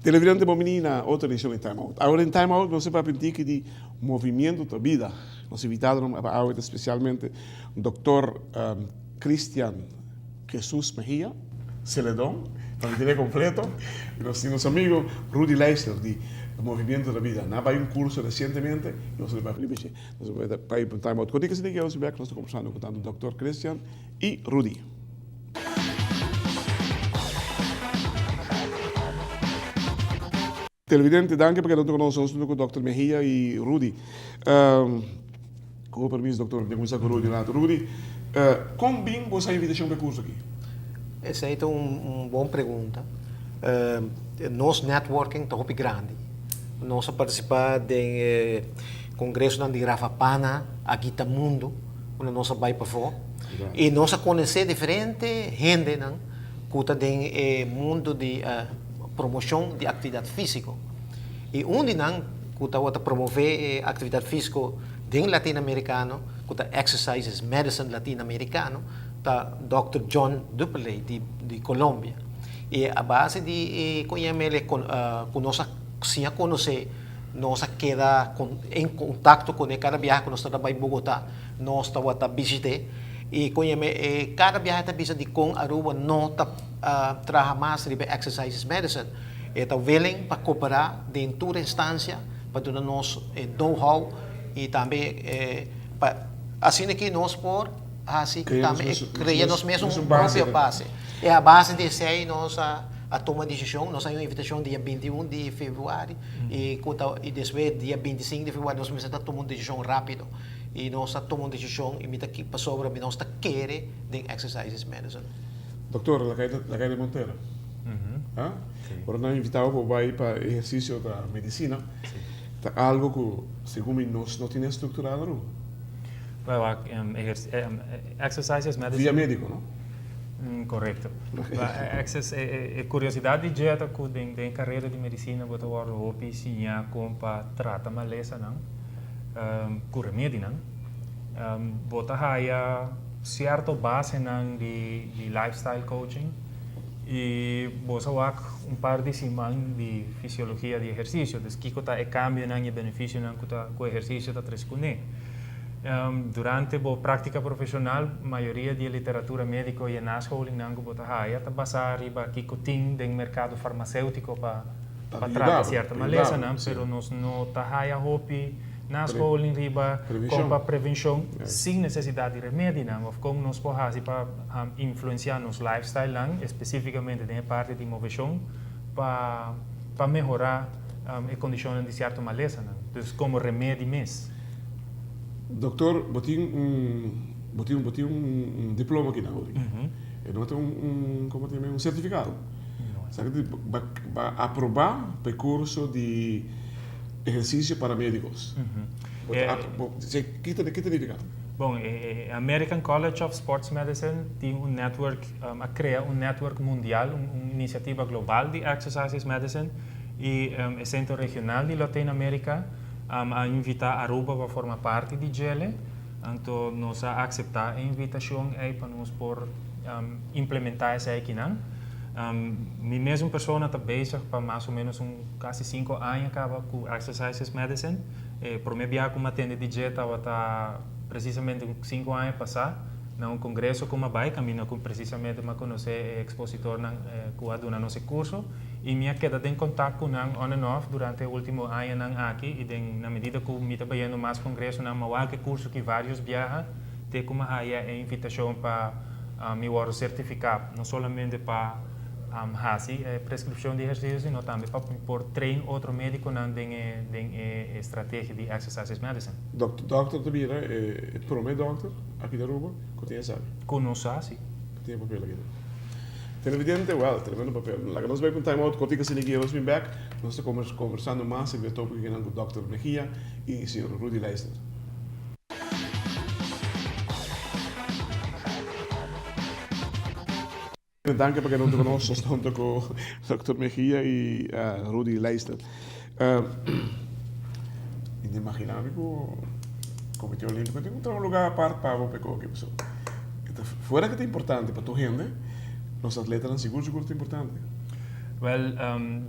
Televidente bon bini na otro edicion di Time Out. Awe den Time Out nos ta papia un tiki di movimiento ta bida. Nos invitadonan pa awe ta specialmente Doctor Christian Jesus Mejia Celedon, pa mi tene completo, y nos tin nos amigo Rudy Leisner di Movimiento ta Bida. Nan a bay un curso recientemente y nos ta papia riba esey. Nos ta bay un Time Out. Kotico esaki nos bek nos ta conversando cu tanto Doctor Christian y Rudy. Televidente, danki pa keda hunto ku nos. Nos hunto ku Dòkter Mejia i Rudy. Ku bo permis, Dòkter, mi ta kuminsá ku Rudy un ratu. Rudy, kon bin bo sa invitashon pa e kurso aki? Esei ta un bon pregunta. Nos networking ta hopi grandi. Nos a partisipá den e kongresonan di Rafapana, Agita Mundo, unda nos a bai pafó. I nos a konosé diferente hendenan ku ta den e mundu di promocion di actividad fisico. Y un di nan cu tabata promove e actividad fisico den Latino Americano, cu ta Exercise is Medicine Latino Americano, ta Dòkter John Duperley di di Colombia. Y a base di e con cu nos a siña conoce, nos a keda en contacto cune cada biaha cu nos tabata bay Bogota, nos tabata bishit'e. Y con cada biaha e ta bisa dicon Aruba no ta traha mas riba e exercise is medicine. E ta willing pa cooperá den tur instancia pa duna nos e know-how y tambe pa asina ki nos por haci tambe e crea nos mes un propio base. E a base di esey nos a tuma decision, nos a haña un invitacion dia 21 di februari y cu ta y despues dia 25 di februari nos mester ta tuma un decision rapido y nos a tuma un decision y mi ta pasobra mi nos ta kere den exercise is medicine. Doctor, la calle, la calle Montero. Ah? Ora nan invitabo bo bai pa ehercicio ta medicina, ta algo cu segun mi nos no tin estructura na Aruba. Well, exercise is medicine. Via medico, no? Correcto. E curiosidad di dje ta cu den e carera di medicina bo ta wordo hopi siña con pa trata malesanan cu remedinan. Bo ta haya Cierto basenan di di lifestyle coaching y bo sa wak un par di siman di fisiologia di ehercicio, dus kico ta e cambionan y e beneficionan cu ta cu ehercicio ta trece cune. Durante bo practica profesional mayoria di e literatura medico y e nascholingnan cu bo ta haya ta basa riba kico tin den mercado farmaceutico pa pa trata cierto malesanan, pero nos no ta haya hopi Nascholing riba kon pa prevenshon sin nesesidat di remedinan òf kon nos por hasi pa influensiá nos lifestylenan, espesífikamente den e parti di moveshon, pa pa mehorá e kondishonnan di sierto malesanan. Dus komo remedi mes. Doktor, bo tin un bo tin bo tin un diploma aki na Uri. E no ta un un komo ta yama un sertifikado. Sa ki bo a aprobá pa e kurso di Ehercicio para médicos. Ki ta nifica? Bon, e American College of Sports Medicine tin un network, a crea un network mundial, un iniciativa global di Exercise is Medicine y e centro regional di Latinoamerica a invita Aruba pa forma parti di djele. Anto nos a acepta e invitacion ey pa nos por implementa eseykinan. Mi mesun persona ta bezig pa mas o menos un casi cinco aña caba cu Exercise is Medicine. E prome biaha cu mi a tende di dje tabata precisamente un cinco aña pasa na un congreso cu mi a bay caminda cu precisamente mi a conoce e expositornan cu a duna nos e curso y mi a keda den contact cu nan on and off durante e ultimo añanan aki y den na medida cu mi ta bayendo mas congresonan mi a wak e curso aki varios biaha te cu mi a haya e invitacion pa Mi wòrdu sertifiká no solamente pa hasi e preskripshon di ehersisio sino tambe pa mi por train otro médikonan den e den e estrategia di exercise is medicine. Dòkter dòkter ta bira e promé dòkter aki na Aruba ku tin esaki? Ku nos sa, si. Ku tin e papel aki. Televidente, wèl, tremendo papel. Laga nos bai pa un time out kòrtiku asina ki nos bin bèk. Nos ta kombersando mas riba e tópiko akinan ku dòkter Mejia i señor Rudy Leisner. Danki pa keda huntu ku nos. Nos ta huntu ku Dòkter Mejia i Rudy Leijster. Mi ta imagina mi ku Komite Olímpiko tin ku traha un lugá apart pa bo pa e koki pasobra e ta fuera ku ta importante pa tur hende, nos atletanan sigur sigur ta importante. Wèl,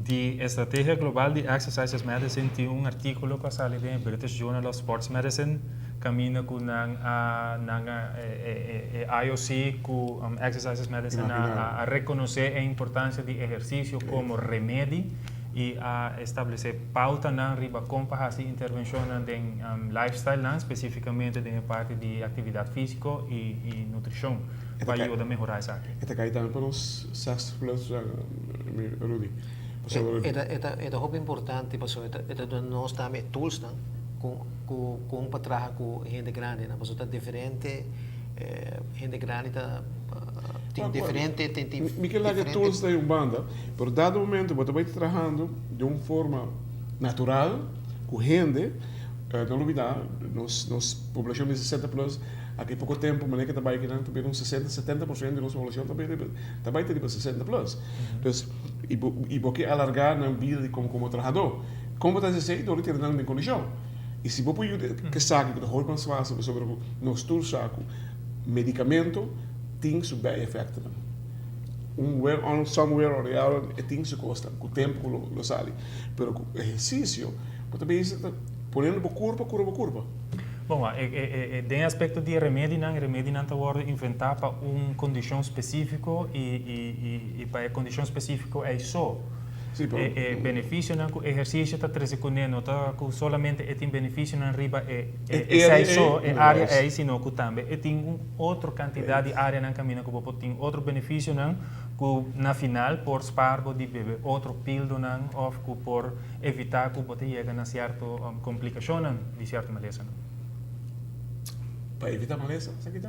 di Estrategia Global di Exercise as Medicine tin un artíkulo ku a sali den e British Journal of Sports Medicine kaminda ku nan a nan a e IOC ku Exercise as Medicine a rekonosé e importansia di ehersisio komo remedi i a establesé pautanan riba kon pa hasi intervenshonnan den lifestylenan, spesífikamente den e parti di aktividat físiko i nutrishon pa yuda mehorá esaki. E ta kai tambe pa nos 60 plus, Rudy. E ta hopi importante pasobra e ta duna nos tambe e toolsnan ku kon pa traha ku hende grandinan pasobra ta diferente hende grandi ta tin diferente tin tin Mi ke laga e tools ta un banda pero dado momento bo ta bai trahando di un forma natural ku hende no lubida nos nos poblacion di 60 plus aki poko tempo manera ke ta bai kinan ta bira un 60 70% di nos poblacion ta bai ta bai ta riba 60 plus dus y bo y bo ke alarga nan bida di komo komo trahador kon bo ta hasi esei dor di tene nan den kondishon y si bo por yuda ke esaki ku ta hopi mas fácil pasobra ku nos tur sa ku medicamento tin su bijeffectennan. Un where on somewhere or the other e tin su cosnan cu tempo cu lo sali. Pero cu ehercicio bo ta bezig ta poniendo bo curpa cura bo curpa. Bon, den e aspecto di e remedinan, e remedinan ta wordo inventa pa un condicion specifico y pa e condicion specifico ey so. E beneficionan cu ehercicio ta trece cune no ta cu solamente e tin beneficionan riba e esey so, e area ey, sino cu tambe e tin un otro cantidad di areanan caminda cu bo por tin otro beneficionan cu na final por spaar bo di bebe otro pildonan of cu por evita cu bo ta yega na cierto complicacionnan di cierto malesanan. Pa evita malesa, esaki ta?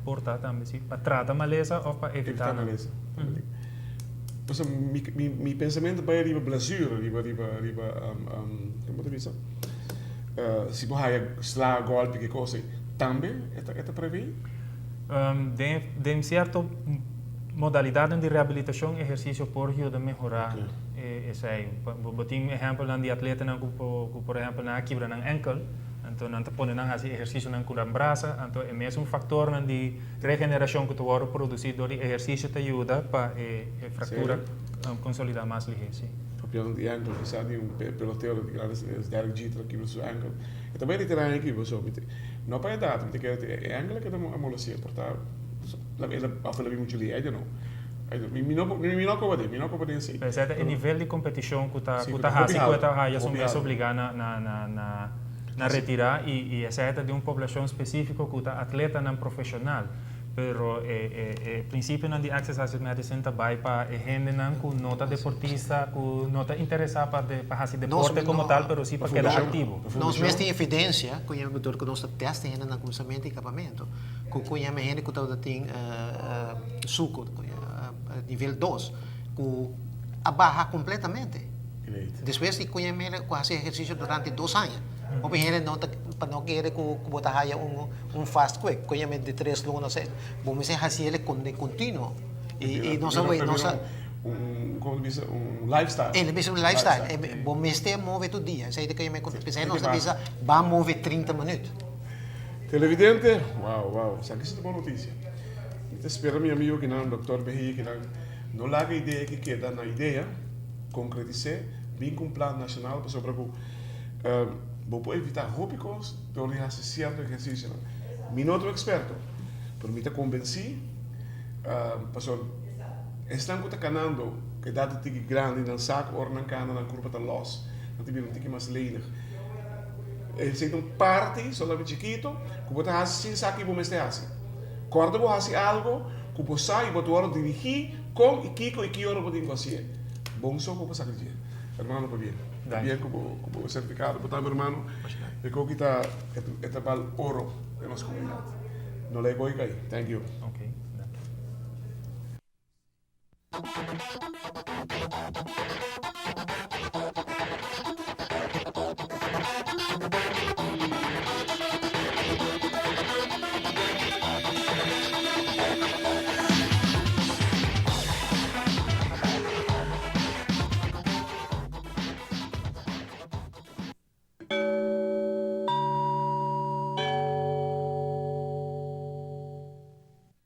Por ta tambe, si. Pa trata malesa of pa evita nan. Evita malesa. Pasobra mi, mi, mi pensamentu bai riba blessure, riba, riba, riba, como ta bisa? Si bo haya sla, golpe, ki cosa ei, tambe e ta, e ta prevei? Den, den cierto modalidadnan di rehabilitacion, ehercicio por yuda mehora e, esei. Bo, bo tin ehempelnan di atletanan cu, cu por ehempel nan a kibra nan enkel, anto nan ta pone nan haci ehercicionan cu nan brasa, anto e mesun factornan di Regeneracion cu ta wordo produci door di ehercicio ta yuda pa e fractura consolida mas lihe, si. Papiando di enkel, mi sa di un pelotero di Grandes Ligas, Derek Jeter, a kibra su enkel. E ta bai retira aña aki, pasobra mi ta, no pa edad, mi ta kere ta e enkel a keda amolece, por ta, el a of el a bin mucho lihe, I don't know. Mi mi no mi no koba den, mi no koba den esei. Pero esei ta e nivel di competicion cu ta cu ta haci cu e ta haya su mes obliga na na na na na retira y y esei ta di un poblacion specifico cu ta atletanan profesional. Pero e e e principionan di Exercise Medicine ta bay pa e hendenan cu no ta deportista, cu no ta interesa pa de pa haci deporte como tal pero si pa keda activo. Nos mes tin evidencia cu yama door cu nos ta test e hendenan na cuminsamentu y acabamento cu cu yama hende cu tabata tin suco nivel dos cu a baha completamente. Despues di cu hende cu haci ehercicio durante dos aña. Hopi hende no ta pa no kere cu bo ta haya un fast quick cu yama di tres luna seis. Bo mester haci el den continuo. Y nos a nos a Un como ta bisa un lifestyle. E mester un lifestyle. Bo mester move tur dia. Esey ta cu p'esey nos ta bisa ban move 30 minuut. Televidente, wow wow esaki si ta bon noticia. Mi ta spera mi amigo kinan, Doctor Mejia kinan, no laga idea aki keda na idea, concretis'é, bin cu un plan nacional pasobra cu bo por evita hopi cos dor di haci cierto ehercicionan. Mi no ta un experto, pero mi ta convenci pasobra esnan cu ta canando cu edad di tiki grandi nan sa cu ora nan cana nan curpa ta los, nan ta bira un tiki mas lenig. Esei ta un parti solamente chikito ku bo ta hasi sin sa ki bo mester hasi. Kòrda bo hasi algu ku bo sa i bo ta wòrdu dirigí kon i kiko i ki ora bo tin ku hasié. Bon so ku bo sa dje. Hermano pabia. Pabia ku bo ku bo sertifikado. Bo tambe hermano e koki ta e ta bal oro den nos komunidat. No lei koki kai. Thank you. Okay. Danki.